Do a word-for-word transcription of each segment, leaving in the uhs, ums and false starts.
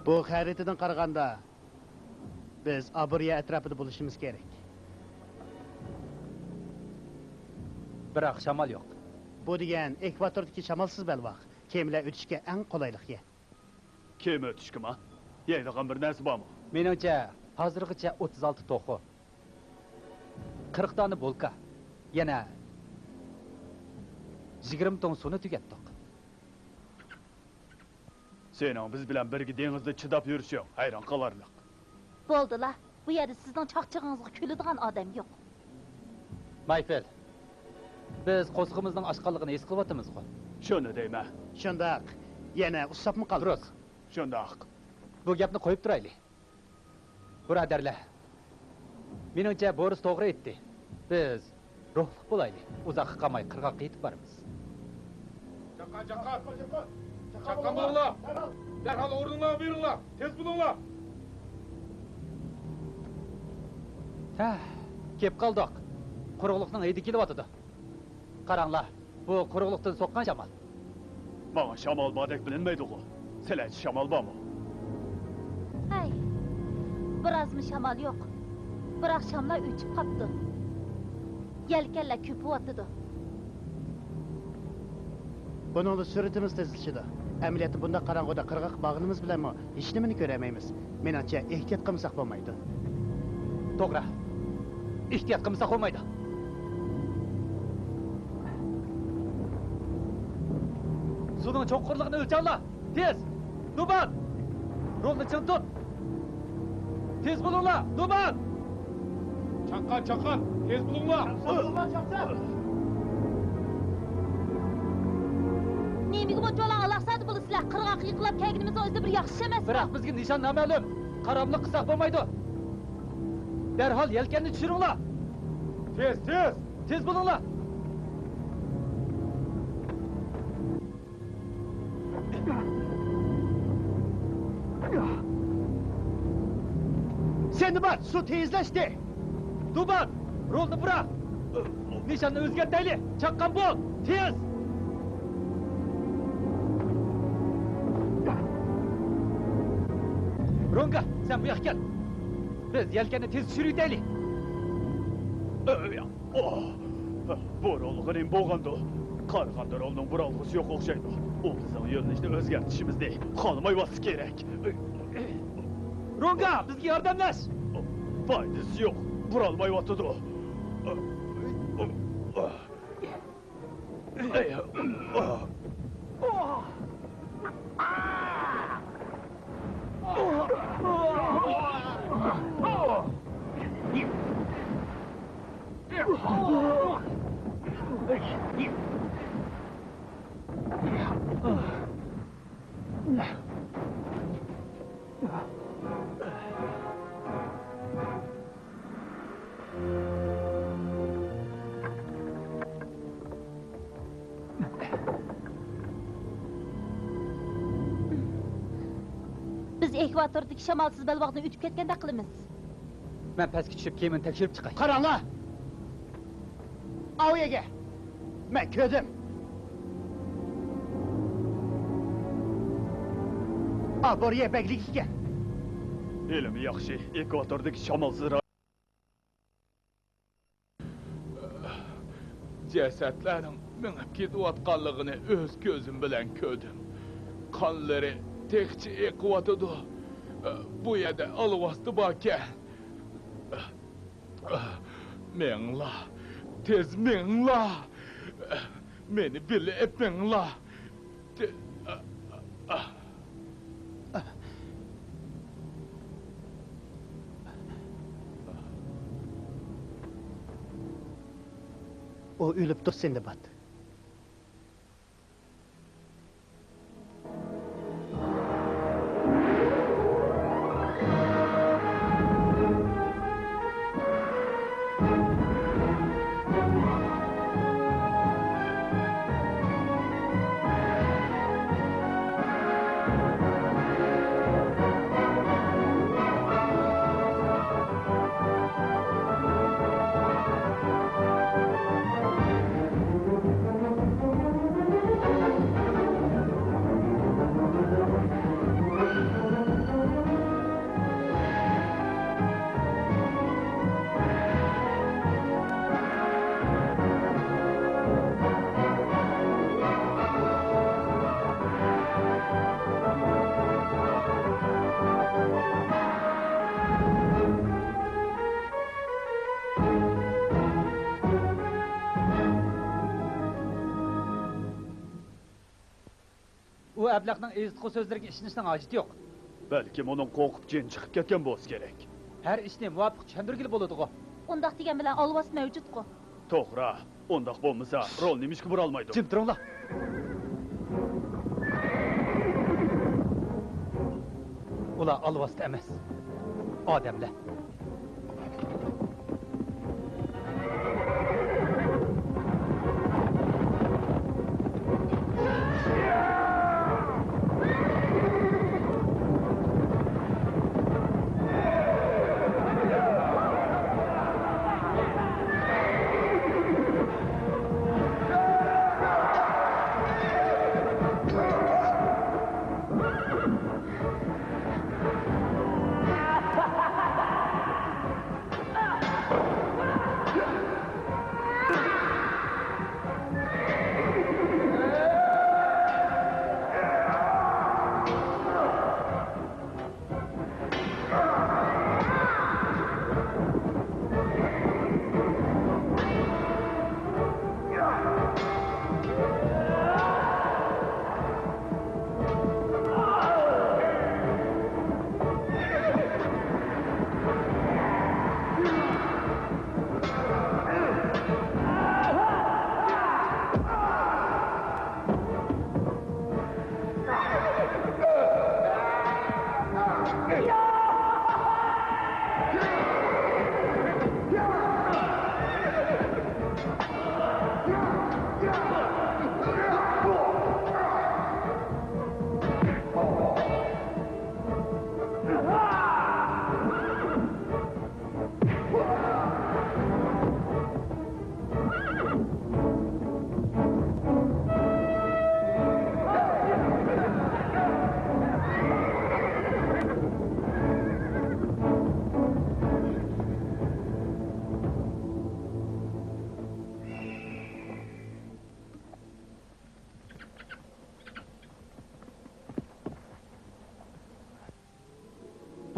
بۇ خەرىتىدىن قارىغاندا، بىز ئابورىيە ئەتراپىدا بولۇشىمىز كېرەك. بىراق شامال يوق. بۇ دېگەن ئېكۋاتوردىكى شامالسىز بەلباغ، كېمىلەر ئۆتۈشكە ئەڭ قولايلىق يەر. كېمە ئۆتۈشكىمۇ؟ يەيدىغان بىر نەرسە بارمۇ؟ مېنىڭچە، ھازىرغىچە ئوتتۇز ئالتە توخۇ، قىرىق دانە بولكا، يەنە يىگىرمە توڭ سۇنى تۈگەتتۇق. سېنىڭ بىز بىلەن بىرگە دېڭىزدا چىداپ يۈرۈشۈڭ ھەيران قالارلىق. بولدىلا، بۇ يەردە سىزنىڭ چاقچىقىڭىزغا كۈلىدىغان ئادەم يوق. مايفېل، بىز قورسىقىمىزنىڭ ئاچقانلىقىنى ھېس قىلىۋاتىمىزغۇ؟ شۇنى دەيمەن. شۇنداق. يەنە ئۇسساپمۇ قالدۇق؟ دۇرۇس. شۇنداق. بۇ گەپنى قويۇپ تۇرايلى. بۇرادەرلەر، مېنىڭچە بورىس توغرا ئېيتتى. بىز روھلۇق بولايلى. ئۇزاققا قالماي قىرغاققا يېتىپ بارىمىز. چاققان، چاققان! چاققان بولۇڭلار! دەرھال ئورنۇڭلارغا بېرىڭلار! تېز بولۇڭلار! ھە، كېلىپ قالدۇق. قۇرۇقلۇقنىڭ ھىدى كېلىۋاتىدۇ. قاراڭلار، بۇ قۇرۇقلۇقتىن سوققان شامال. ماڭا شامال باردەك بىلىنمەيدىغۇ. سىلەرچە شامال بارمۇ؟ ھەي، بىرازمۇ شامال يوق. بىراق شاملار ئۆچۈپ قاپتۇ. يەلكەنلەر كۆپۈۋاتىدۇ. بۇنىڭدا سۈرئىتىمىز تېزلىشىدۇ. ئەمەلىيەتتە بۇنداق قاراڭغۇدا قىرغاققا بارغىنىمىز بىلەنمۇ ھېچنېمىنى كۆرەلمەيمىز. مېنىڭچە، ئېھتىيات قىلمىساق بولمايدۇ. توغرا. ئېھتىيات قىلمىساق بولمايدۇ. سۇنىڭ چوڭقۇرلۇقىنى ئۆلچەڭلار! تېز! نۇبان! رولنى چىڭ تۇت! تېز بولۇڭلار! نۇبان! چاققان، چاققان! تېز بولۇڭلار! نېمىگە بۇنچىۋالا ئالاقسەدە بولىسىلەر؟ قىرغاققا يېقىنلاپ كەلگىنىمىزنىڭ ئۆزى بىر ياخشى ئىش ئەمەسمۇ؟ بىراق بىزگە نىشان نامەلۇم. قاراملىق قىلساق بولمايدۇ. دەرھال يەلكەننى چۈشۈرۈڭلار! تېز، تېز! تېز بولۇڭلار! سىندباد، سۇ تېزلەشتى! دۇبان، رولنى بۇرا! نىشاننى ئۆزگەرتەيلى! چاققان بول! تېز! رونگا، سەن بۇ ياققا كەل! بىز يەلكەننى تېز چۈشۈرۈۋېتەيلى! ئۆي، ئوھ! بۇ رولغا نېمە بولغاندۇ؟ قارىغاندا رولنىڭ بۇرالغۇسى يوق ئوخشايدۇ. ئۇ بىزنىڭ يۆنىلىشنى ئۆزگەرتىشىمىزنى خالىمايۋاتسا كېرەك. رونگا، بىزگە ياردەملەش! پايدىسى يوق، بۇرالمايۋاتىدۇ. بىز ئېكۋاتوردىكى شامالسىز بەلباغدىن ئۆتۈپ كەتكەندەك قىلىمىز. مەن پەسكە چۈشۈپ، كېمىنى تەكشۈرۈپ چىقاي. قاراڭلار! ئاۋۇ يەرگە! مەن كۆردۈم! ئابورىيە بەگلىكى ئىكەن! ھېلىمۇ ياخشى، ئېكۋاتوردىكى شامالسىز رايون. جەسەتلەرنىڭ مېڭىپ كېتىۋاتقانلىقىنى ئۆز كۆزۈم بىلەن كۆردۈم. قانلىرى تېخىچە ئېقىۋاتىدۇ. بۇ يەردە ئالۋاستى باركەن. مېڭىڭلار، تېز مېڭىڭلار! مېنى بىللە ئېلىپ مېڭىڭلار! تېز! ئۇ ئۆلۈپتۇ، سىندباد. ئۇ ئەبلەخنىڭ ئېزىتقۇ سۆزلىرىگە ئىشىنىشنىڭ ھاجىتى يوق. بەلكىم ئۇنىڭ قورقۇپ جېنى چىقىپ كەتكەن بولسا كېرەك. ھەر ئىشنى مۇۋاپىق چۈشەندۈرگىلى بولىدىغۇ. ئۇنداق دېگەن بىلەن ئالۋاس مەۋجۇتقۇ. توغرا. ئۇنداق بولمىسا، رول نېمىشقا بۇرالمايدۇ؟ جىم تۇرۇڭلار. ئۇلار ئالۋاستى ئەمەس، ئادەملەر.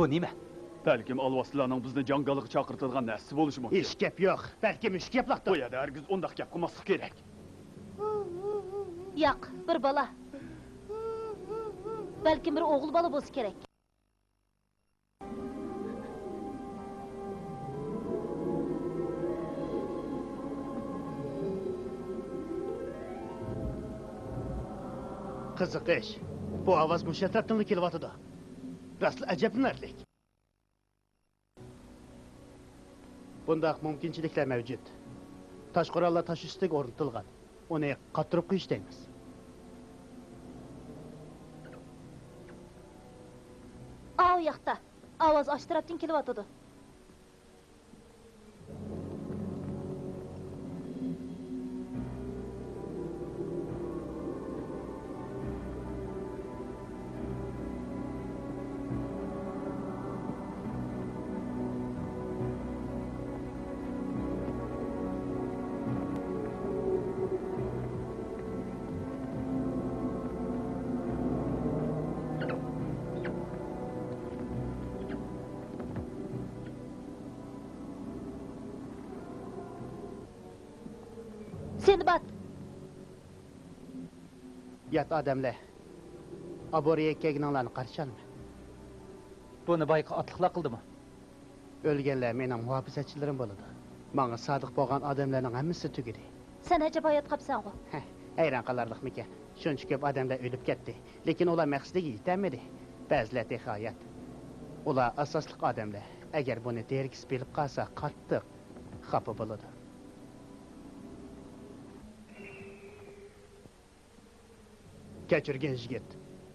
بۇ نېمە؟ بەلكىم ئالۋاستىلارنىڭ بىزنى جاڭگالغا چاقىرتىدىغان نەرسىسى بولۇشى مۇمكىن. ھېچ گەپ يوق. بەلكىم ئۈچ گەپلاقتۇ. بۇ يەردە ھەرگىز ئۇنداق گەپ قىلماسلىق كېرەك. ياق، بىر بالا. بەلكىم بىر ئوغۇل بالا بولسا كېرەك. قىزىق ئىش، بۇ ئاۋاز مۇشۇ ئەتراپتىنلا كېلىۋاتىدۇ. راستلا ئەجەبلىنەرلىك. بۇنداق مۇمكىنچىلىكلەر مەۋجۇت. تاش قوراللار تاش ئۈستىگە ئورنىتىلغان. ئۇنى قاتتۇرۇپ قويۇش دەيمىز. ئاۋۇ ياقتا. ئاۋاز ئاشۇ تەرەپتىن كېلىۋاتىدۇ. سىندباد! يات ئادەملەر، ئابورىيەگە كەلگىنىڭلارنى قارشى ئالىمەن. بۇنى بايىقى ئاتلىقلار قىلدىمۇ؟ ئۆلگەنلەر مېنىڭ مۇھاپىزەتچىلىرىم بولىدۇ. ماڭا سادىق بولغان ئادەملەرنىڭ ھەممىسى تۈگىدى. سەن ئەجەب ھايات قاپسەنغۇ؟ ھە، ھەيران قالارلىقمىكەن؟ شۇنچە كۆپ ئادەملەر ئۆلۈپ كەتتى، لېكىن ئۇلار مەقسىتىگە يېتەلمىدى. بەزىلەر تېخى ھايات. ئۇلار ئاساسلىق ئادەملەر. ئەگەر بۇنى دېرىكس بىلىپ قالسا، قاتتىق خاپا بولىدۇ. كەچۈرگىن يىگىت.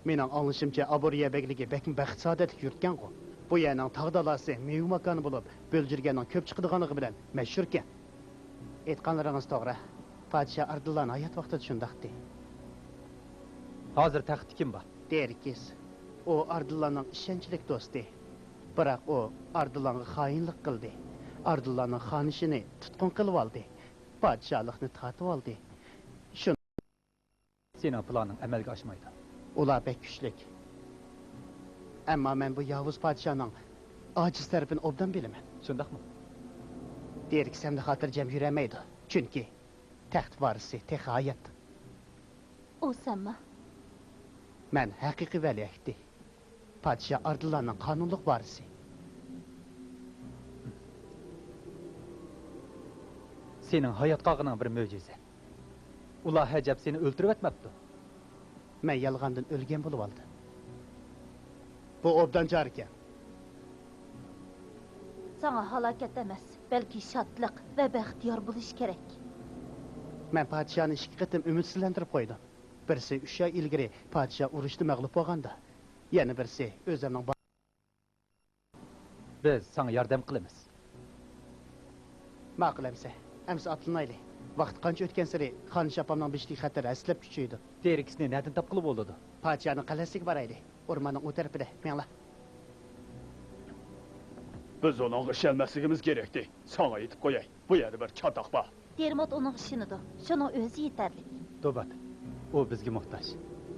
مېنىڭ ئاڭلىشىمچە، ئابورىيە بەگلىكى بەكمۇ بەخت-سائادەتلىك يۇرتكەنغۇ. بۇ يەرنىڭ تاغ دالاسى مېۋە ماكانى بولۇپ، بۆلجۈرگەننىڭ كۆپ چىقىدىغانلىقى بىلەن مەشھۇركەن. ئېيتقانلىرىڭىز توغرا. پادىشاھ ئاردىللارنىڭ ھايات ۋاقتىدا شۇنداقتى. ھازىر تەختتە كىم بار؟ دېركىس. ئۇ ئاردىللارنىڭ ئىشەنچلىك دوستى. بىراق ئۇ ئاردىللارغا خائىنلىق قىلدى. ئاردىللارنىڭ خانىشىنى تۇتقۇن قىلىۋالدى. پادىشاھلىقنى تارتىۋالدى. شۇ سېنىڭ پىلانىڭ ئەمەلگە ئاشمايدۇ. ئۇلار بەك كۈچلۈك. ئەمما مەن بۇ ياۋۇز پادىشاھنىڭ ئاجىز تەرىپىنى ئوبدان بىلىمەن. شۇنداقمۇ؟ دېركىس ئەمدى خاتىرجەم يۈرەلمەيدۇ. چۈنكى تەخت ۋارىسى تېخى ھايات. ئۇ سەنما؟ مەن ھەقىقىي ۋەلىئەھدى، پادىشاھ ئاردىللارنىڭ قانۇنلۇق ۋارىسى. سېنىڭ ھايات قالغىنىڭ بىر مۆجىزە. ئۇلار ھەجەپ سېنى ئۆلتۈرۈۋەتمەپتۇ؟ مەن يالغاندىن ئۆلگەن بولۇۋالدىم. بۇ ئوبدان چارىكەن. ساڭا ھالاكەت ئەمەس، بەلكى شادلىق ۋە بەختىيار بولۇش كېرەك. مەن پادىشاھنى ئىككى قېتىم ئۈمىدسىزلەندۈرۈپ قويدۇم. بىرسى ئۈچ ئاي ئىلگىرى پادىشاھ ئۇرۇشتا مەغلۇپ بولغاندا، يەنە بىرسى ئۆزۈمنىڭ با-، بىز ساڭا ياردەم قىلىمىز. ماقۇل ئەمىسە، ئەمىسە ئاتلىنايلى. ۋاقىت قانچە ئۆتكەنسېرى خانىش ئاپامنىڭ بېشىدىكى خەتەر ھەسسىلەپ كۈچىيىدۇ. تېرىكىسنى نەدىن تاپقىلى بولىدۇ؟ پادىشاھنىڭ قەلئەسىگە بارايلى. ئورماننىڭ ئۇ تەرىپىدە، مېڭىڭلار. بىز ئۇنىڭغا ئىشەنمەسلىكىمىز كېرەكتى. ساڭا ئېيتىپ قوياي، بۇ يەردە بىر چاتاق بار. دېرموت ئۇنىڭغا ئىشىنىدۇ. شۇنىڭ ئۆزى يېتەرلىك. دوبات، ئۇ بىزگە موھتاج.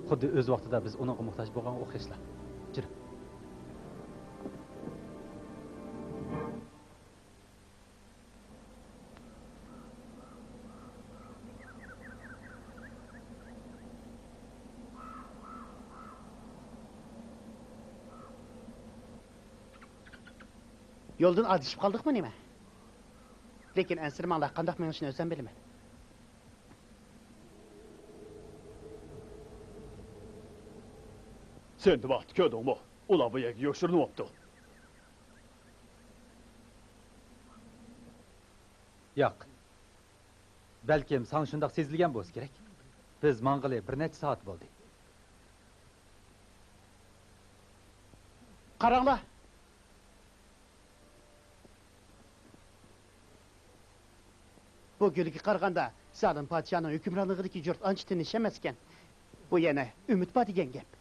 خۇددى ئۆز ۋاقتىدا بىز ئۇنىڭغا موھتاج بولغانغا ئوخشاشلا. جۈرۈڭ. يولدىن ئادىشىپ قالدۇقمۇ نېمە؟ لېكىن ئەنسىرىمەڭلار، قانداق مېڭىشنى ئۆزۈم بىلىمەن. سىندباد، كۆردۈڭمۇ؟ ئۇلار بۇ يەرگە يوشۇرۇنۇۋاپتۇ. ياق. بەلكىم ساڭا شۇنداق سېزىلگەن بولسا كېرەك. بىز ماڭغىلى بىر نەچچە سائەت بولدى. قاراڭلار! بۇ گۈلگە قارىغاندا، زالىم پادىشاھنىڭ ھۆكۈمرانلىقىدىكى يۇرت ئانچە تىنچ ئەمەسكەن. بۇ يەنە ئۈمىد بار دېگەن گەپ.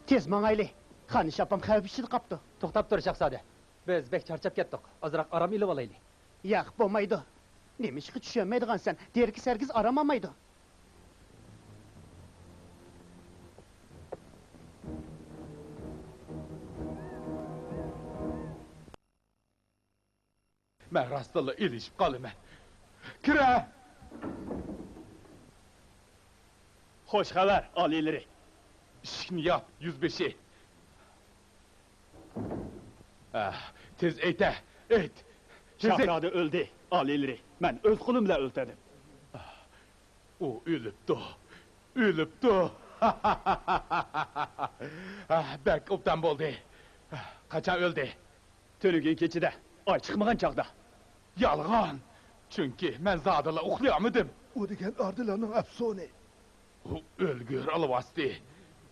تېز ماڭايلى. خانىش ئاپام خەۋپ ئىچىدە قاپتۇ. توختاپ تۇر، شاھزادە. بىز بەك چارچاپ كەتتۇق. ئازراق ئارام ئېلىۋالايلى. ياق، بولمايدۇ. نېمىشقا چۈشەنمەيدىغانسەن؟ دېرىكىس ھەرگىز ئارام ئالمايدۇ. مەن راستتىنلا ئېلىشىپ قالىمەن. كىرە! خوش خەۋەر، ئالىيلىرى! ئىشىكنى ياپ، يۈزبېشى. ئاھ، تېز ئېيتە، ئېيت! تېز ئېيت! شاھزادە ئۆلدى، ئالىيلىرى. مەن ئۆز قولۇم بىلەن ئۆلتۈردۈم. ئۇ ئۆلۈپتۇ، ئۆلۈپتۇ. ئاھ، بەك ئوبدان بولدى. قاچان ئۆلدى؟ تۈنۈگۈن كېچىدە، ئاي چىقمىغان چاغدا. يالغان! چۈنكى مەن زادىلا ئۇخلىيالمىدىم. ئۇ دېگەن ئاردىلارنىڭ ئەپسۇنى. ئۇ ئۆلگۈر ئالۋاستى.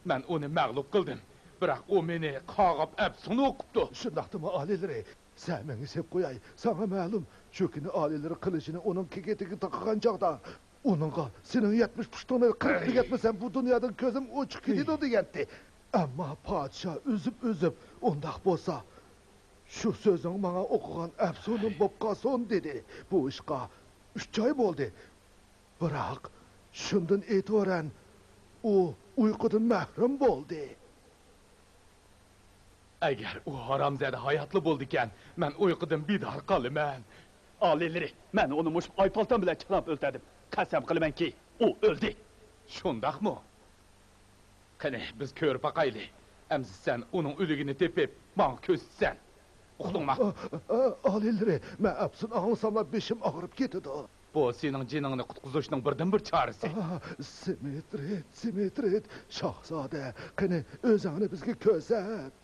مەن ئۇنى مەغلۇپ قىلدىم. بىراق ئۇ مېنى قاغاپ ئەپسۇن ئوقۇپتۇ. شۇنداقتىمۇ، ئالىيلىرى؟ سەن مېڭە سېلىپ قوياي. ساڭا مەلۇم، شۇ كۈنى ئالىيلىرى قىلىچىنى ئۇنىڭ كېكىتىگە تاقىغان چاغدا، ئۇنىڭغا «سېنىڭ يەتمىش پۇتۇڭنى قىرىق بېگەتمىسەم، بۇ دۇنيادىن كۆزۈم ئوچۇق كېتىدۇ» دېگەنتى. ئەمما پادىشاھ ئۈزۈپ-ئۈزۈپ، «ئۇنداق بولسا، شۇ سۆزۈڭ ماڭا ئوقۇغان ئەپسۇنۇم بولۇپ قالسۇن» دېدى. بۇ ئىشقا ئۈچ ئاي بولدى. بىراق، شۇندىن ئېتىبارەن ئۇ ئۇيقۇدىن مەھرۇم بولدى. ئەگەر ئۇ ھارامزادە ھاياتلا بولىدىكەن، مەن ئۇيقۇدىن بىدار قالىمەن. ئالىيلىرى، مەن ئۇنى مۇشۇ ئاي پالتام بىلەن چىلاپ ئۆلتۈردۈم. قەسەم قىلىمەنكى، ئۇ ئۆلدى. شۇنداقمۇ؟ قېنى، بىز كۆرۈپ باقايلى. ئەمىسە سەن ئۇنىڭ ئۆلۈكىنى تېپىپ، ماڭا كۆرسىتىسەن. ئۇقتۇڭما؟ ئا، ئا، ئالىيلىرى، مەن ئەپسۇن ئاڭلىساملا بېشىم ئاغرىپ كېتىدۇ. بۇ سېنىڭ جېنىڭنى قۇتقۇزۇشنىڭ بىردىنبىر چارىسى. ئا، سىمىترىت، سىمىترىت، شاھزادە، قېنى، ئۆزۈڭنى بىزگە كۆرسەت.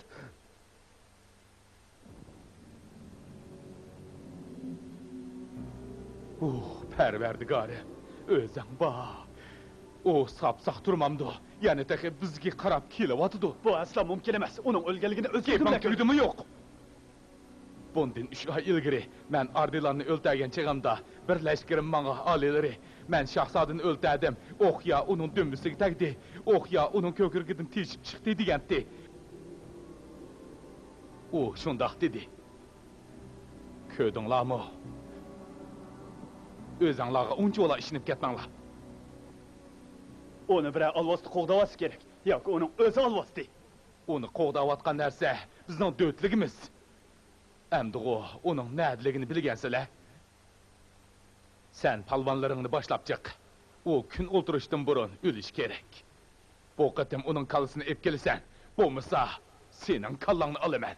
ئۇھ، پەرۋەردىگارىم، ئۆزۈڭ بار. ئۇ ساپساق تۇرمامدۇ؟ يەنە تېخى بىزگە قاراپ كېلىۋاتىدۇ. بۇ ئەسلا مۇمكىن ئەمەس. ئۇنىڭ ئۆلگەنلىكىنى ئۆز كۆزۈم بىلەن كۆردۈم. گېپىڭ تۈگىدىمۇ يوق؟ بۇندىن ئۈچ ئاي ئىلگىرى مەن ئاردىلاننى ئۆلتۈرگەن چېغىمدا، بىر لەشكىرىم ماڭا، ئالىيلىرى، مەن شاھزادىنى ئۆلتۈردۈم، ئوق يا ئۇنىڭ دۈمبىسىگە تەگدى، ئوق يا ئۇنىڭ كۆكرىكىدىن تېشىپ چىقتى دېگەنتى. ئۇ شۇنداق دېدى. كۆردۈڭلارمۇ؟ ئۆزۈڭلارغا ئۇنچىۋالا ئىشىنىپ كەتمەڭلار. ئۇنى بىرەر ئالۋاستى قوغداۋاتسا كېرەك، ياكى ئۇنىڭ ئۆزى ئالۋاستى. ئۇنى قوغداۋاتقان نەرسە بىزنىڭ دۆتلۈكىمىز. ئەمدىغۇ ئۇنىڭ نەدىلىكىنى بىلگەنسىلە. سەن پالۋانلىرىڭنى باشلاپ چىق. ئۇ كۈن ئولتۇرۇشتىن بۇرۇن ئۆلۈشى كېرەك. بۇ قېتىم ئۇنىڭ كاللىسىنى ئېلىپ كېلىسەن، بولمىسا سېنىڭ كاللاڭنى ئالىمەن.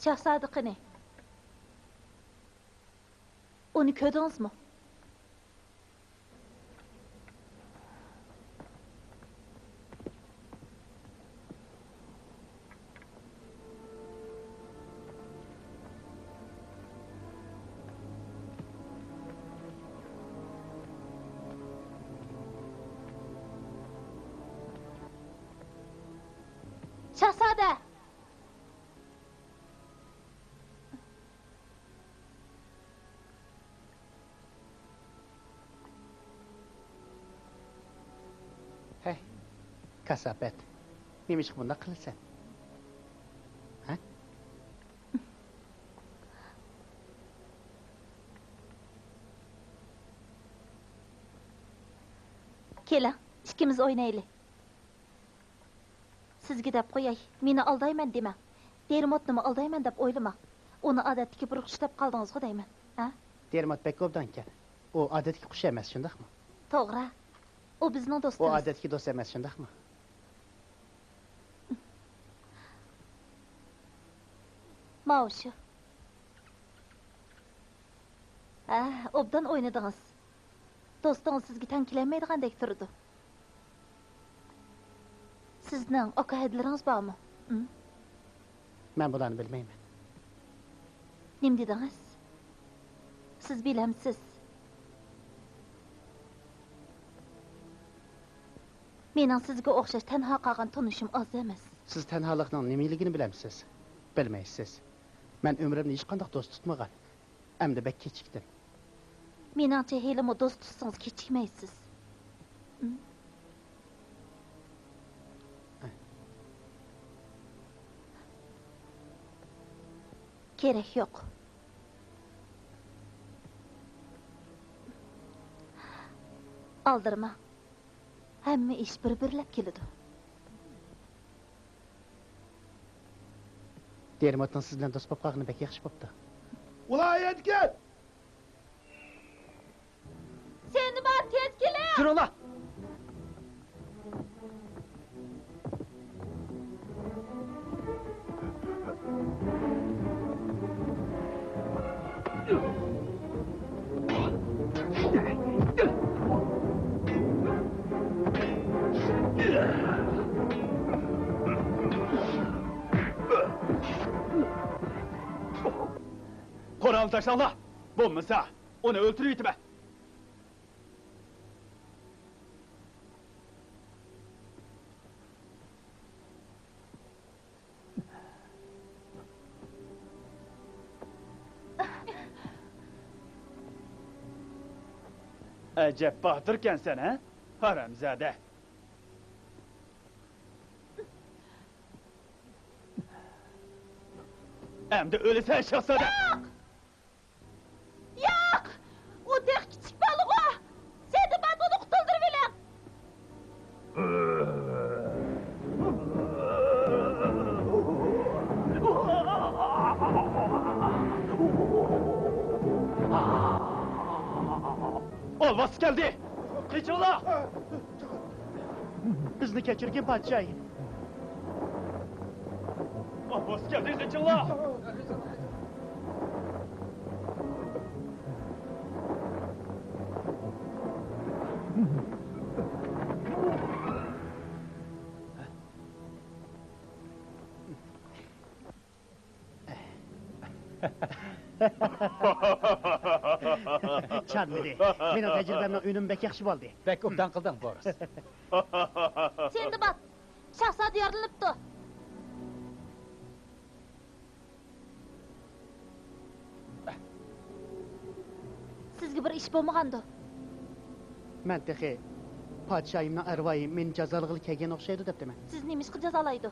شاھزادە قېنى؟ ئۇنى كۆردىڭىزمۇ؟ شاھزادە! ھەي، كاساپەت، نېمىشقا بۇنداق قىلىسەن؟ ھە؟ كېلىڭ، ئىككىمىز ئوينايلى. سىزگە دەپ قوياي، مېنى ئالدايمەن دېمەڭ. دېرموتنىمۇ ئالدايمەن دەپ ئويلىماڭ. ئۇنى ئادەتتىكى بىر قۇش دەپ قالدىڭىزغۇ دەيمەن، ھە؟ دېرموت بەك ئوبدانكەن. ئۇ ئادەتتىكى قۇش ئەمەس، شۇنداقمۇ؟ توغرا. ئۇ بىزنىڭ ئۇ دوستىمىز. ئادەتتىكى دوست ئەمەس، شۇنداقمۇ؟ ماۋۇ شۇ. ھە، ئوبدان ئوينىدىڭىز. دوستىڭىز سىزگە تەڭ كېلەلمەيدىغاندەك تۇرىدۇ. سىزنىڭ ئاكا-ھەدىلىرىڭىز بارمۇ؟ ئىم؟ مەن بۇلارنى بىلمەيمەن. نېمە دېدىڭىز؟ سىز بىلەمسىز؟ مېنىڭ سىزگە ئوخشاش تەنھا قالغان تونۇشۇم ئاز ئەمەس. سىز تەنھالىقنىڭ نېمىلىكىنى بىلەمسىز؟ بىلمەيسىز. مەن ئۆمرۈمدە ھېچقانداق دوست تۇتمىغان. ئەمدى بەك كېچىكتىم. مېنىڭچە، ھېلىمۇ دوست تۇتسىڭىز كېچىكمەيسىز. كېرەك يوق. ئالدىرىماڭ. ھەممە ئىش بىر-بىرلەپ كېلىدۇ. دېرموتنىڭ سىز بىلەن دوست بولۇپ قالغىنى بەك ياخشى بوپتۇ. ئۇلار ئەتكەن! سىندباد، تېز كېلىڭ! تۇرۇڭلار! قورالنى تاشلاڭلار! بولمىسا، ئۇنى ئۆلتۈرۈۋېتىمەن! ئەجەب باتۇركەنسەن، ھە، ھارامزادە! ئەمدى ئۆلىسەن، شاھزادە! ياق! ياق! ئۇ تېخى كىچىك بالىغۇ! سىندباد، ئۇنى قۇتۇلدۇرۇۋېلىڭ! ئالۋاستى كەلدى! قېچىڭلار! بىزنى كەچۈرگىن، پادىشاھىم. ئالۋاستى كەلدى، قېچىڭلار! چانمىدى. مېنىڭ تەجرىبەمنىڭ ئۈنۈمى بەك ياخشى بولدى. بەك ئوبدان قىلدىڭ، بورس. سىندباد، شاھزادە يارىلىنىپتۇ. سىزگە بىر ئىش بولمىغاندۇ؟ مەن تېخى پادىشاھىمنىڭ ئەرۋاھى مېنى جازالىغىلى كەلگەن ئوخشايدۇ دەپتىمەن. سىز نېمىشقا جازالايدۇ؟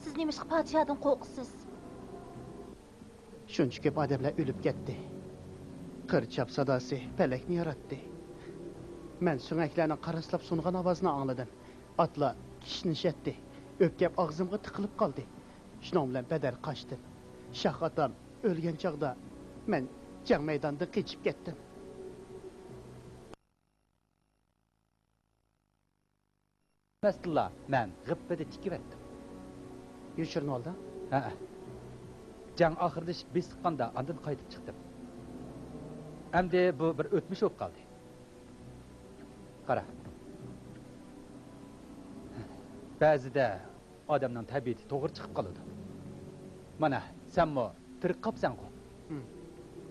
سىز نېمىشقا پادىشاھدىن قورقىسىز؟ شۇنچە كۆپ ئادەملەر ئۆلۈپ كەتتى. قىر چاپ ساداسى پەلەكنى ياراتتى. مەن سۆڭەكلەرنىڭ قاراسلاپ سۇنغان ئاۋازىنى ئاڭلىدىم. ئاتلار كىشنىشەتتى. ئۆپكەم ئاغزىمغا تىقىلىپ قالدى. شۇنىڭ بىلەن بەدەر قاچتىم. شاھ ئاتام ئۆلگەن چاغدا مەن جەڭ مەيدانىدىن قېچىپ كەتتىم. ئەمەستىنلا، مەن غىپپىدە تىكىۋەتتىم. يوشۇرۇن ھالدا؟ ھەئە. جەڭ ئاخىرلىشىپ بېسىققاندا ئاندىن قايتىپ چىقتىم. ئەمدى بۇ بىر ئۆتمۈش بولۇپ قالدى. قارا. بەزىدە ئادەمنىڭ تەبىئىتى توغرا چىقىپ قالىدۇ. مانا، سەنمۇ تىرىك قاپسەنغۇ. ھىم.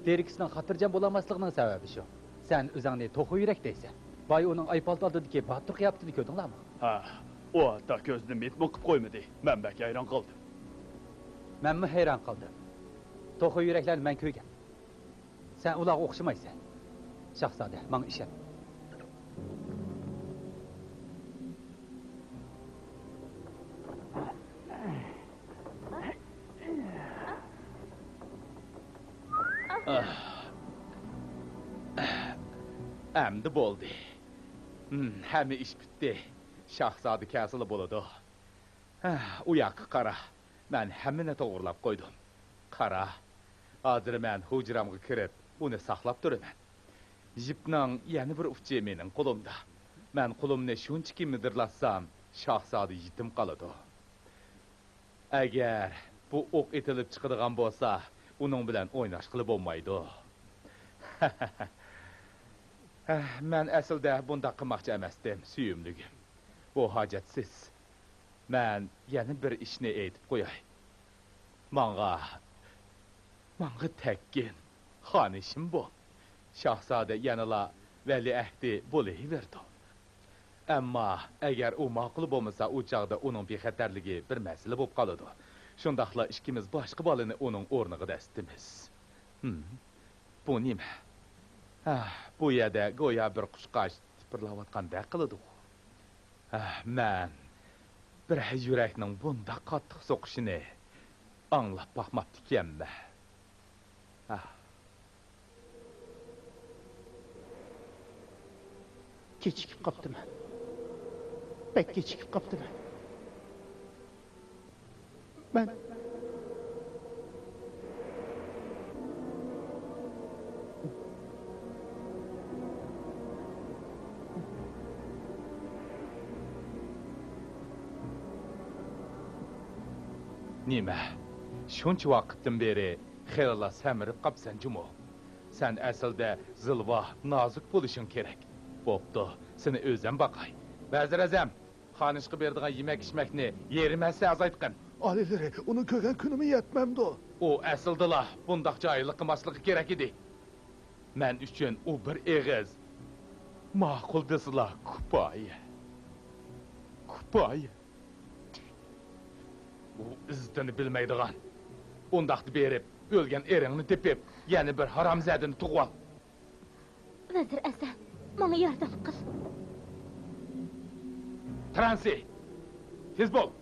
دېرىكىسنىڭ خاتىرجەم بولالماسلىقىنىڭ سەۋەبى شۇ. سەن ئۆزۈڭنى توخۇ يۈرەك دەيسەن. باي ئۇنىڭ ئايپالتا ئالدىدىكى باتۇر قىياپىتىنى كۆردۈڭلارمۇ؟ ھە، ئۇ ھەتتا كۆزىنى مىدمۇ قىپ قويمىدى. مەن بەك ھەيران قالدىم. مەنمۇ ھەيران قالدىم. توخۇ يۈرەكلەرنى مەن كۆرگەن. سەن ئۇلارغا ئوخشىمايسەن. شاھزادە، ماڭا ئىشەن. ئەمدى بولدى. ھىم، ھەممە ئىش پۈتتى. شاھزادە كەلسىلا بولىدۇ. ھە، ئۇ ياققا قارا. مەن ھەممىنى توغرىلاپ قويدۇم. قارا، ھازىر مەن ھۇجرامغا كىرىپ، ئۇنى ساقلاپ تۇرىمەن. يىپنىڭ يەنە بىر ئۇچى مېنىڭ قولۇمدا. مەن قولۇمنى شۇنچىكى مىدىرلاتسام، شاھزادە يېتىم قالىدۇ. ئەگەر بۇ ئوق ئېتىلىپ چىقىدىغان بولسا، ئۇنىڭ بىلەن ئويناشقىلى بولمايدۇ. ھە، مەن ئەسلىدە بۇنداق قىلماقچى ئەمەستىم، سۆيۈملۈكۈم. بۇ ھاجەتسىز. مەن يەنە بىر ئىشنى ئېيتىپ قوياي. ماڭا، ماڭا تەگكىن، خانىشىم بول. شاھزادە يەنىلا ۋەلىئەھدى بولۇۋېرىدۇ. ئەمما ئەگەر ئۇ ماقۇل بولمىسا، ئۇ چاغدا ئۇنىڭ بىخەتەرلىكى بىر مەسىلە بولۇپ قالىدۇ. شۇنداقلا ئىككىمىز باشقا بالىنى ئۇنىڭ ئورنىغا دەسسىتىمىز. ھىم، بۇ نېمە؟ ھە، بۇ يەردە گويا بىر قۇشقاچ تىپىرلاۋاتقاندەك قىلىدۇ. ئەھ، مەن بىرەر يۈرەكنىڭ بۇنداق قاتتىق سوقۇشىنى ئاڭلاپ باقماپتىكەنمەن. ئەھ. كېچىكىپ قاپتىمەن. بەك كېچىكىپ قاپتىمەن. مەن نېمە؟ شۇنچە ۋاقىتتىن بېرى خېلىلا سەمرىپ قاپسەن جۇمۇ. سەن ئەسلىدە زىلۋا، نازۇك بولۇشۇڭ كېرەك. بوپتۇ، سېنى ئۆزۈم باقاي. ۋەزىر ئەزەم، خانىشقا بېرىدىغان يېمەك-ئىچمەكنى يېرىم ھەسسە ئازايتقىن. ئالىيلىرى، ئۇنى كۆرگەن كۈنىمۇ يەتمەمدۇ؟ ئۇ ئەسلىدىلا بۇنداق جاھىللىق قىلماسلىقى كېرەك ئىدى. مەن ئۈچۈن ئۇ بىر ئېغىز ماقۇل دېسىلا كۇپايە. كۇپايە. ئۇ ئىززىتىنى بىلمەيدىغان. ئۇنداقتا بېرىپ، ئۆلگەن ئېرىڭنى تېپىپ، يەنە بىر ھارامزادىنى تۇغۇۋال. ۋەزىر ئەسەم، ماڭا ياردەم قىل. ترانسى! تېز بول!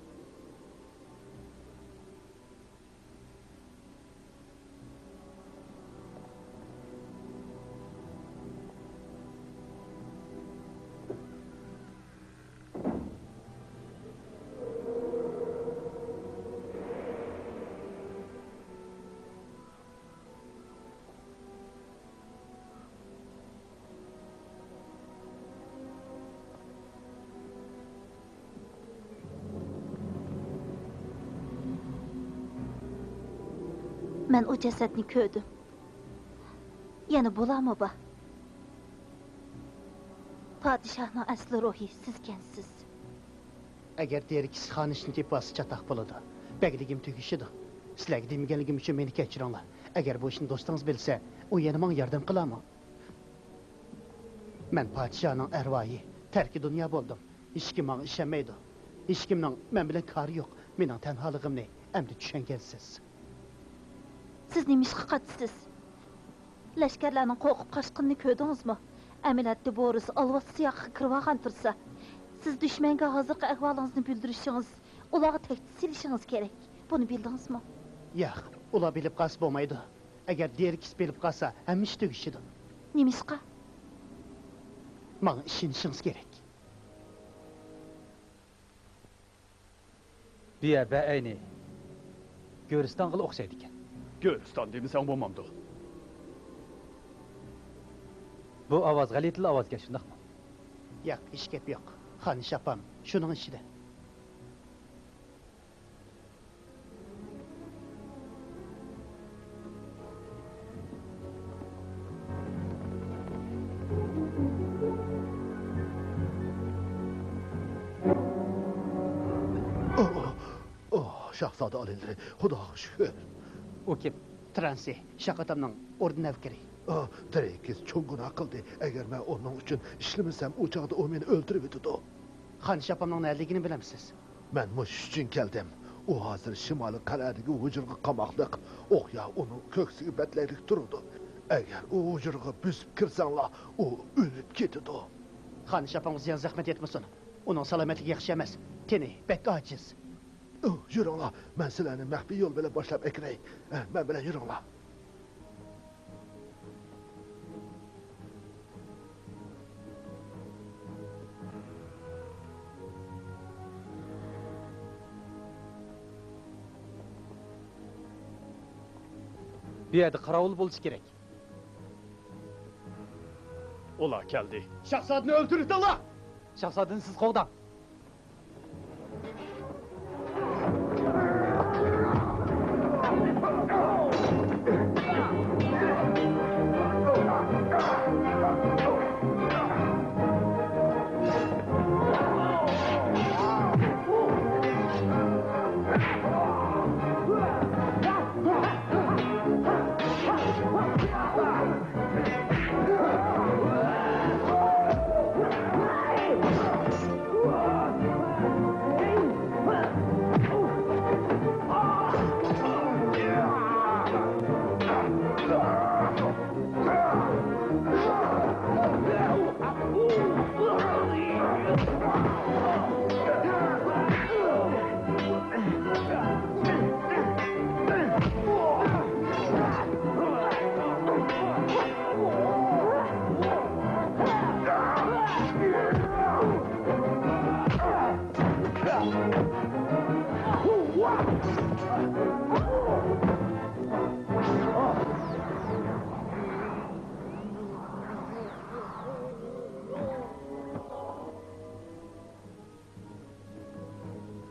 مەن ئۇ جەسەتنى كۆردۈم. يەنە بۇلارمۇ بار. پادىشاھنىڭ ئەسلى روھى سىزكەنسىز. ئەگەر دېرىكىس خانىشنى تېپىۋالسا چاتاق بولىدۇ. بەگلىكىم تۈگىشىدۇ. سىلەرگە دېمىگەنلىكىم ئۈچۈن مېنى كەچۈرۈڭلار. ئەگەر بۇ ئىشنى دوستىڭىز بىلسە، ئۇ يەنە ماڭا ياردەم قىلارمۇ؟ مەن پادىشاھنىڭ ئەرۋايى، تەركى دۇنيا بولدۇم. ھېچكىم ماڭا ئىشەنمەيدۇ. ھېچكىمنىڭ مەن بىلەن كارى يوق. مېنىڭ تەنھالىقىمنى ئەمدى چۈشەنگەنسىز. سىز نېمىشقا قاچىسىز؟ لەشكەرلەرنىڭ قورقۇپ قاچقىنىنى كۆردىڭىزمۇ؟ ئەمەلىيەتتە بورىس ئالۋاستىسى ياققا كىرىۋالغان تۇرسا، سىز دۈشمەنگە ھازىرقى ئەھۋالىڭىزنى بىلدۈرۈشىڭىز، ئۇلارغا تەھدىت سېلىشىڭىز كېرەك. بۇنى بىلدىڭىزمۇ؟ ياق، ئۇلار بىلىپ قالسا بولمايدۇ. ئەگەر دېرىكىس بىلىپ قالسا، ھەممە ئىش تۈگىشىدۇ. نېمىشقا؟ ماڭا ئىشىنىشىڭىز كېرەك. بىيە بەئەينى گۆرىستانغىلا ئوخشايدىكەن. گۆرىستان دېمىسەڭ بولمامدۇ؟ بۇ ئاۋاز غەلىتىلا ئاۋازكەن، شۇنداقمۇ؟ ياق، ھېچ گەپ يوق. خانىش ئاپام شۇنىڭ ئىچىدە. ئوھ، ئوھ، شاھزادە ئالىيلىرى، خۇداغا شۈكۈر. ئۇ كىم؟ ترانسى، شاھ ئاتامنىڭ ئوردا نەۋكىرى. ئا، دېرىكىس چوڭ گۇناھ قىلدى. ئەگەر مەن ئۇنىڭ ئۈچۈن ئىشلىمىسەم، ئۇ چاغدا ئۇ مېنى ئۆلتۈرۈۋېتىدۇ. خانىش ئاپامنىڭ نەدىلىكىنى بىلەمسىز؟ مەن مۇشۇ ئۈچۈن كەلدىم. ئۇ ھازىر شىمالىي قەلئەدىكى ھۇجرىغا قاماقلىق. ئوقيا ئۇنىڭ كۆكسىگە بەتلەيلىك تۇرىدۇ. ئەگەر ئۇ ھۇجرىغا بۆسۈپ كىرسەڭلار، ئۇ ئۆلۈپ كېتىدۇ. خانىش ئاپامغا زىيان-زەخمەت يەتمىسۇن. ئۇنىڭ سالامەتلىكى ياخشى ئەمەس. تېنى بەك ئاجىز. ئۇھ، يۈرۈڭلار، مەن سىلەرنى مەخپىي يول بىلەن باشلاپ ئەكىرەي. ئە، مەن بىلەن يۈرۈڭلار. بۇ يەردە قاراۋۇل بولۇشى كېرەك. ئۇلار كەلدى. شاھزادىنى ئۆلتۈرۈۋېتىڭلار! شاھزادىنى سىز قوغداڭ.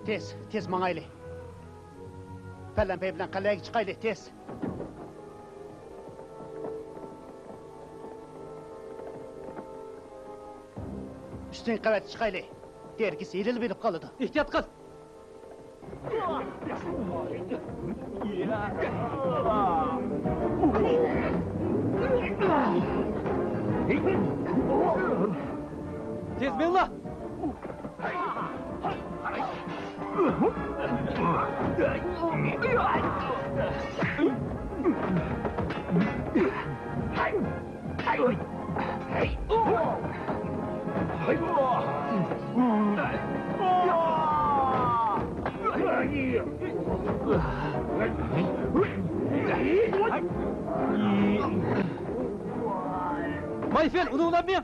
تېز، تېز ماڭايلى. پەلەمپەي بىلەن قەلئەگە چىقايلى، تېز. ئۈستۈنكى قەۋەتكە چىقايلى. دېرىكىس ھىيلىلا بىلىپ قالىدۇ. ئېھتىيات قىل! تېز مېڭىڭلار! مايفېل، ئۇنى ئۇنامىڭ!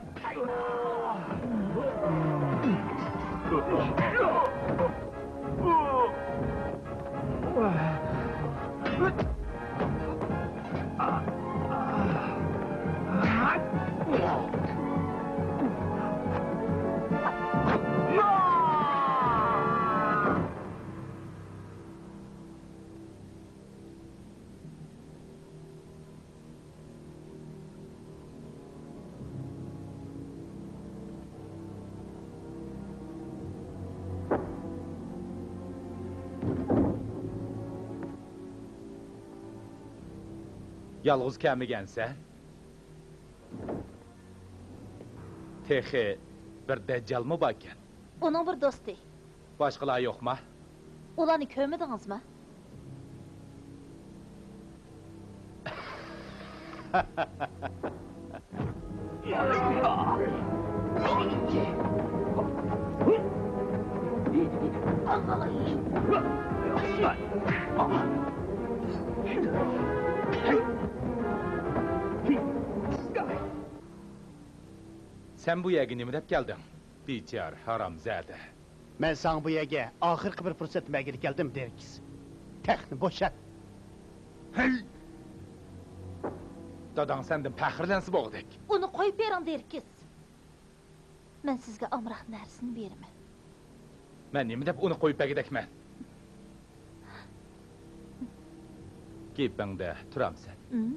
يالغۇز كەلمىگەنسەن؟ تېخى بىر دەججالمۇ باركەن. ئۇنىڭ بىر دوستى. باشقىلار يوقما؟ ئۇلارنى كۆرمىدىڭىزما؟ سەن بۇ يەرگە نېمە دەپ كەلدىڭ، بىچارە ھارامزادە؟ مەن ساڭا بۇ يەرگە ئاخىرقى بىر پۇرسەتنى بەرگىلى كەلدىم، دېركىس. تەختنى بوشات. ھەي! داداڭ سەندىن پەخىرلەنسە بولغۇدەك. ئۇنى قويۇپ بېرىڭ، دېركىس. مەن سىزگە ئامراق نەرسىنى بېرىمەن. مەن نېمە دەپ ئۇنى قويۇپ بەرگۈدەكمەن؟ گېپىڭدە تۇرامسەن؟ ئىم.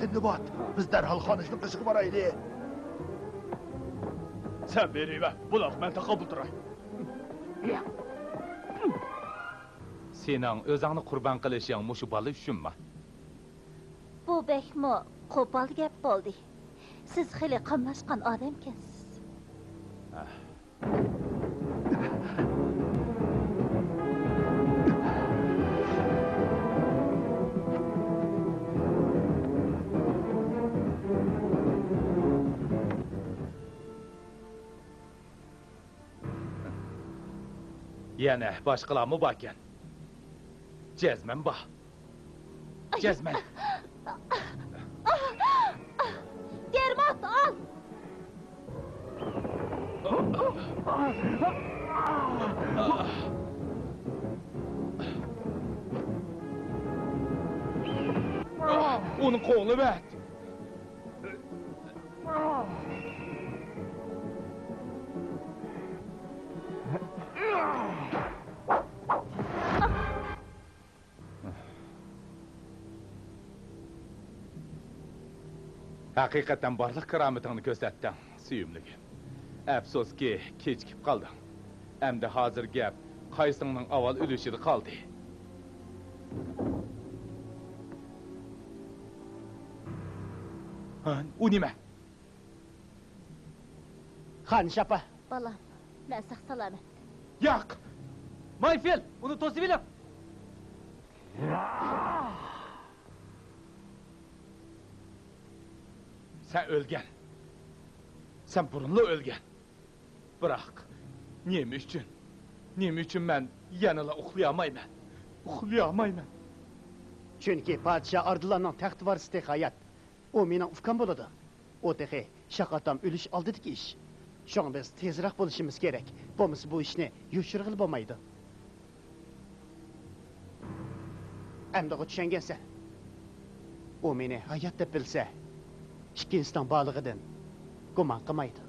سىندباد، بىز دەرھال خانىشنىڭ قېشىغا بارايلى. سەن بېرىۋەر، بۇلارغا مەن تاقابىل تۇراي. سېنىڭ ئۆزۈڭنى قۇربان قىلىشىڭ مۇشۇ بالا ئۈچۈنمۇ؟ بۇ بەكمۇ قوپال گەپ بولدى. سىز خېلى قاملاشقان ئادەمكەنسىز. ئاھ. يەنە باشقىلارمۇ باركەن. جەزمەن بار. جەزمەن. دەرمات ئال! ئۇنى قوغلىۋەت! ھەقىقەتەن بارلىق كارامىتىڭنى كۆرسەتتىڭ، سۆيۈملۈكۈم. ئەپسۇسكى، كېچىكىپ قالدىڭ. ئەمدى ھازىر گەپ قايسىڭنىڭ ئاۋۋال ئۆلۈشىدە قالدى. ھە، ئۇ نېمە؟ خانىش ئاپا. بالام، مەن ساق-سالامەت. ياق! مايفىل، ئۇنى توسۇۋېلىڭ! سەن ئۆلگەن. سەن بۇرۇنلا ئۆلگەن. بىراق، نېمە ئۈچۈن؟ نېمە ئۈچۈن مەن يەنىلا ئۇخلىيالمايمەن؟ ئۇخلىيالمايمەن. چۈنكى پادىشاھ ئاردىلاننىڭ تەخت ۋارىسى تېخى ھايات. ئۇ مېنىڭ ئۇكام بولىدۇ. ئۇ تېخى شاھ ئاتام ئۆلۈش ئالدىدىكى ئىش. شۇڭا بىز تېزرەك بولۇشىمىز كېرەك. بولمىسا بۇ ئىشنى يوشۇرغىلى بولمايدۇ. ئەمدىغۇ چۈشەنگەنسەن. ئۇ مېنى ھايات دەپ بىلسە، ئىككىنچىسىنىڭ بارلىقىدىن گۇمان قىلمايدۇ.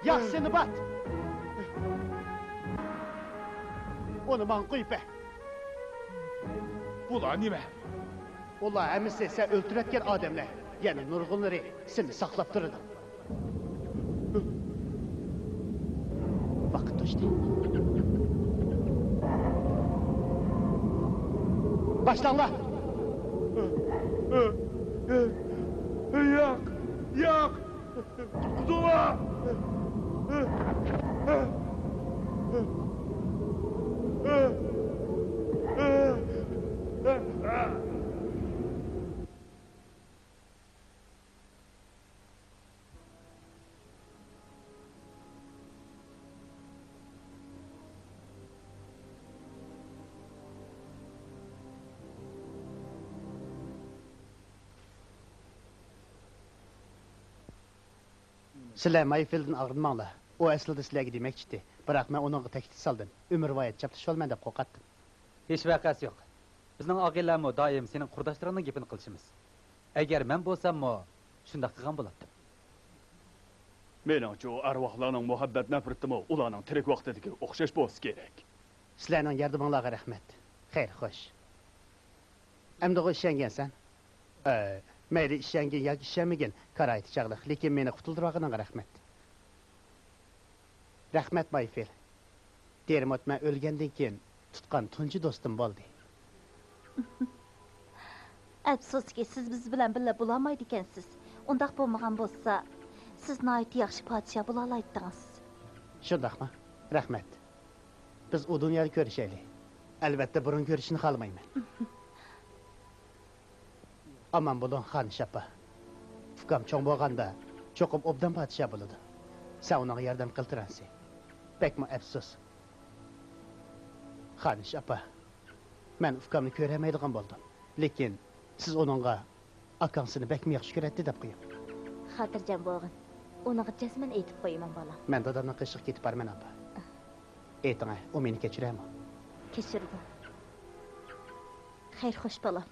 ياق، سىندباد! ئۇنى ماڭا قويۇپ بەر. بۇلار نېمە؟ ئۇلار ھەممىسى سەن ئۆلتۈرۈۋەتكەن ئادەملەر. يەنە نۇرغۇنلىرى سېنى ساقلاپ تۇرىدۇ. ۋاقىت توشتى. باشلاڭلار! ياق! ياق! قۇتقۇزۇڭلار! سىلەر مايفىلدىن ئاغرىنماڭلار. ئۇ ئەسلىدە سىلەرگە دېمەكچى ئىدى. بىراق مەن ئۇنىڭغا تەھدىت سالدىم. ئۆمۈرۋايەت چاپلىشىۋالىمەن دەپ قورقاتتىم. ھېچ ۋەقەسى يوق. بىزنىڭ ئاغىنىلەرمۇ دائىم سېنىڭ قۇرداشلىرىڭنىڭ گېپىنى قىلىشىمىز. ئەگەر مەن بولساممۇ شۇنداق قىلغان بولاتتىم. مېنىڭچۇ، ئەرۋاھلارنىڭ مۇھەببەت نەپرىتىمۇ ئۇلارنىڭ تىرىك ۋاقتىدىكىگە ئوخشاش بولسا كېرەك. سىلەرنىڭ ياردىمىڭلارغا رەھمەت. خەير، خوش. ئەمدىغۇ ئىشەنگەنسەن؟ ئە، مەيلى ئىشەنگىن ياكى ئىشەنمىگىن، كارايتى چاغلىق، لېكىن مېنى قۇتۇلدۇرۇۋالغىنىڭغا رەھمەت. رەھمەت، مايفىل. دېرموت مەن ئۆلگەندىن كېيىن تۇتقان تۇنجى دوستۇم بولدى. ئەپسۇسكى، سىز بىز بىلەن بىللە بولالمايدىكەنسىز. ئۇنداق بولمىغان بولسا، سىز ناھايىتى ياخشى پادىشاھ بولالايتتىڭىز. شۇنداقمۇ؟ رەھمەت. بىز ئۇ دۇنيادا كۆرۈشەيلى. ئەلۋەتتە، بۇرۇن كۆرۈشۈشنى خالىمايمەن. ئامان بولۇڭ، خانىش ئاپا. ئۇكام چوڭ بولغاندا، چوقۇم ئوبدان پادىشاھ بولىدۇ. سەن ئۇنىڭغا ياردەم قىلتۇرامسەن. بەكمۇ ئەپسۇس. خانىش ئاپا، مەن ئۇكامنى كۆرەلمەيدىغان بولدۇم. لېكىن سىز ئۇنىڭغا ئاكاڭ سېنى بەكمۇ ياخشى كۆرەتتى دەپ قويۇڭ. خاتىرجەم بولغىن. ئۇنىڭغا جەزمەن ئېيتىپ قويىمەن، بالام. مەن دادامنىڭ قېشىغا كېتىپ بارىمەن، ئاپا. ئېيتىڭە، ئۇ مېنى كەچۈرەرمۇ؟ كەچۈرىدۇ. خەير خوش، بالام.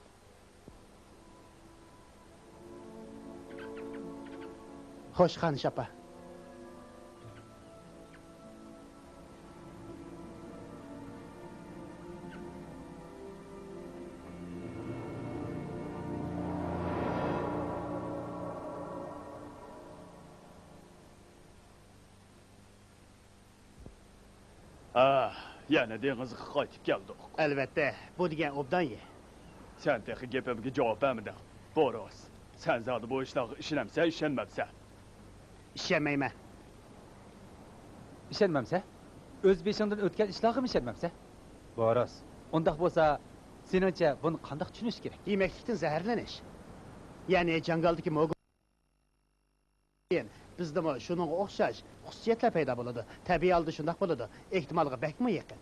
خوش، خانىش ئاپا. ھە، يەنە دېڭىزغا قايتىپ كەلدۇق. ئەلۋەتتە، بۇ دېگەن ئوبدان يەر. سەن تېخى گېپىمگە جاۋاب بەرمىدىڭ. بوروس، سەن زادى بۇ ئىشلارغا ئىشىنەمسەن، ئىشەنمەمسەن؟ ئىشەنمەيمەن. ئىشەنمەمسەن؟ ئۆز بېشىڭدىن ئۆتكەن ئىشلارغىمۇ ئىشەنمەمسەن؟ بوروس، ئۇنداق بولسا، سېنىڭچە بۇنى قانداق چۈشىنىش كېرەك؟ يېمەكلىكتىن زەھەرلىنىش. يەنى جاڭگالدىكى موگۇ. بىزدىمۇ شۇنىڭغا ئوخشاش خۇسۇسىيەتلەر پەيدا بولىدۇ. تەبىئىي ھالدا شۇنداق بولىدۇ. ئېھتىمالغا بەكمۇ يېقىن.